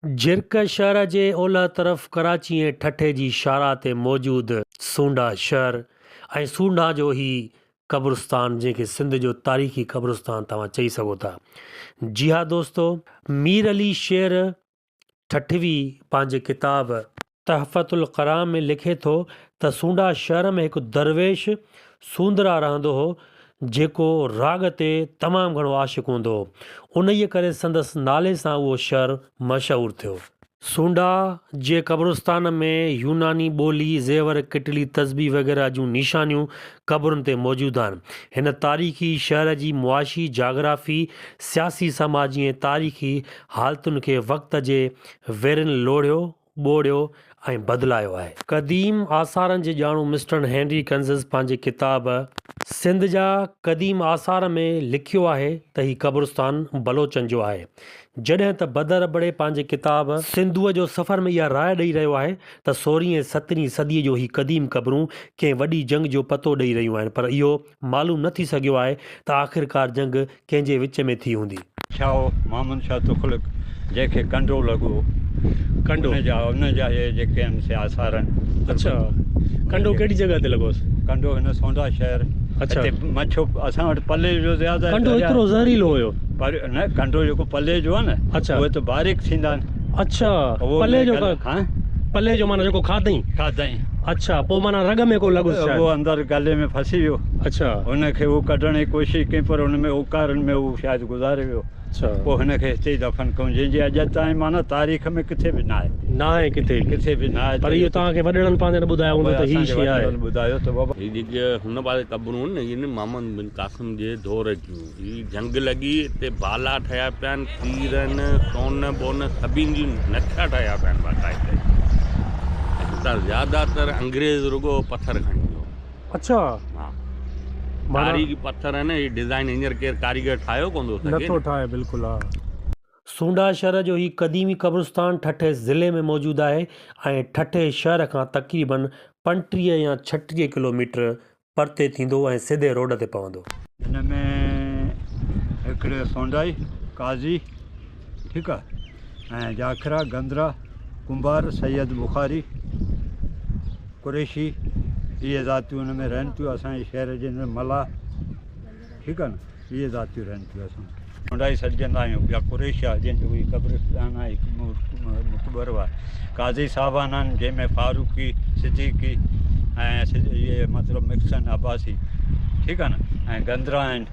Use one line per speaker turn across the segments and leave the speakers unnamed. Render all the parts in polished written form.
جھرڪ شهر جي اولهه طرف ڪراچي ۽ ٺٽي جي شاهراهه تي موجود سونڊا شهر ۽ سونڊا جو هي قبرستان جنهن کي سنڌ جو تاريخي قبرستان توهان چئي سگهو ٿا. جي ها دوستو مير علي شير ٺٽوي پنهنجي ڪتاب تحفة الڪرام ۾ لکي ٿو ته سونڊا شهر ۾ هڪ درويش سوندرا رهندو هو، جيڪو راڳ تي تمام گهڻو عاشق هوندو هو. انهيء ڪري سندس نالي سان اهو شهر مشهور ٿيو. سونڊا جي قبرستان ۾ يوناني ٻولي، زيور، ڪٽلي، تسبيح وغيره جون نشانيون قبرن تي موجود آهن. هن تاريخي شهر جي معاشي، جاگرافي، سياسي، سماجي ۽ تاريخي حالتن کي وقت جي ويرين لوڙهيو ٻوڙيو ۽ بدلايو آهي. قديم آثارن جي ڄاڻو مسٽر هينري ڪنزز پنهنجي ڪتاب سنڌ جا قديم آثار ۾ لکيو آهي ته هي قبرستان بلوچن جو آهي. جڏهن ته بدر ابڙي پنهنجي ڪتاب سنڌوء جو سفر ۾ اها راء ڏئي رهيو آهي ته سورهين ۽ سترهين صديء جو هي قديم قبرون ڪنهن وڏي جنگ جو پتو ڏئي رهيون آهن پر اهو معلوم نه ٿي سگهيو آهي ته آخرڪار جنگ ڪنهن جي وچ ۾ ٿي هوندي.
شاهه محمد شاهه تغلق جنهن کي ڪنڊو لڳو
ڪنڊو
ان جا ان جا اهي جيڪي آهن سي آثار آهن.
اڇا ڪنڊو ڪهڙي جڳهه تي لڳوس؟
ڪنڊو هن سونڊا شهر
اڇا
هتي مڇو اسان وٽ پلي جو زياده
ڪنڊو ايترو زهريلو هيو؟
پر نه ڪنڊو جيڪو پلي جو آهي نه
اڇا
اهي ته باريڪ ٿيندا آهن.
اڇا
اهو
پلي جو
ها
پلي جو معنيٰ جيڪو کاڌئين
کاڌئين
اڇا پوء معنيٰ رڳ ۾ ڪو لڳس شايد.
اهو اندر گلي ۾ ڦسي ويو.
اڇا.
هن کي هو ڪڍڻ جي ڪوشش ڪئي پر ان ۾ اوڪارن ۾ هو شايد گذاري ويو.
اڇا.
پوء هن کي هتي ئي دفن ڪيون جنهن جي اڄ تائين معنيٰ تاريخ ۾ ڪٿي به ناهي.
ناهي ڪٿي به.
ڪٿي به ناهي.
پر اهو توهان کي وڏڙن پنهنجن ٻڌايو هوندو ته هي شيء آهي.
وڏڙن ٻڌايو ته بابا.
هي جيڪي هن پاسي قبرون آهن نه اهي محمد بن قاسم جي دور جون. هي جهنگ لڳي هتي بالا ٺهيا پيا آهن، تير آهن، سون بون سڀني جون نقشا ٺهيا پيا آهن باقاعده ۽ هتان زياده تر انگريز رڳو پٿر کڻي ويو.
اڇا.
ها تاريخي پٿر آهن هي ڊزائن هينئر ڪير ڪاريگر ٺاهيو ڪونه ٿو سگهي
نٿو ٺاهي بلڪل ها.
سونڊا شهر جو هي قديمي قبرستان ٺٽي ضلعي ۾ موجود آهي ۽ ٺٽي شهر کان تقريبن 35 يا 36 ڪلوميٽر پرتي ٿيندو ۽ سڌي روڊ تي پوندو.
هن ۾ هڪڙي سونڊائي، قاضي، ٺيڪ آ، ۽ جاکرا، گندرا، ڪنڀار، سيد بخاري، قريشي اهي ذاتيون هن ۾ رهن ٿيون. اسان جي شهر جي اندر ملاح، ٺيڪ آ نه. اهي ذاتيون رهن ٿيون اسان سونڊائي سڏجندا آهيون ٻيا قريشي آهي جنهن جو هي قبرستان آهي هڪ مقبرو آهي قاضي صاحبان آهن جنهن ۾ فاروقي صديقي ۽ اهي مطلب مڪس آهن عباسي ٺيڪ آهي نه ۽ گندرا آهن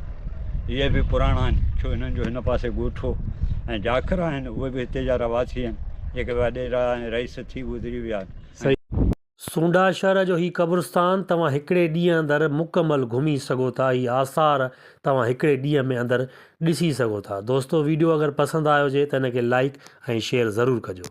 اهي به پراڻا آهن ڇو هنن جو هن پاسي ڳوٺ هو ۽ جاکر آهن اهي به هتي جا رهواسي آهن جيڪي وڏيرا ۽ رئيس ٿي گذري ويا آهن.
سونڊا شهر جو هي قبرستان توهان هڪڙي ڏينهن اندر مڪمل گهمي سگهو ٿا هي آثار توهان هڪڙي ڏينهن ۾ اندر ڏسي سگهو ٿا دوستو ويڊيو اگر پسند آيو هجي ته هن کي لائيڪ ۽ شيئر ضرور ڪجو.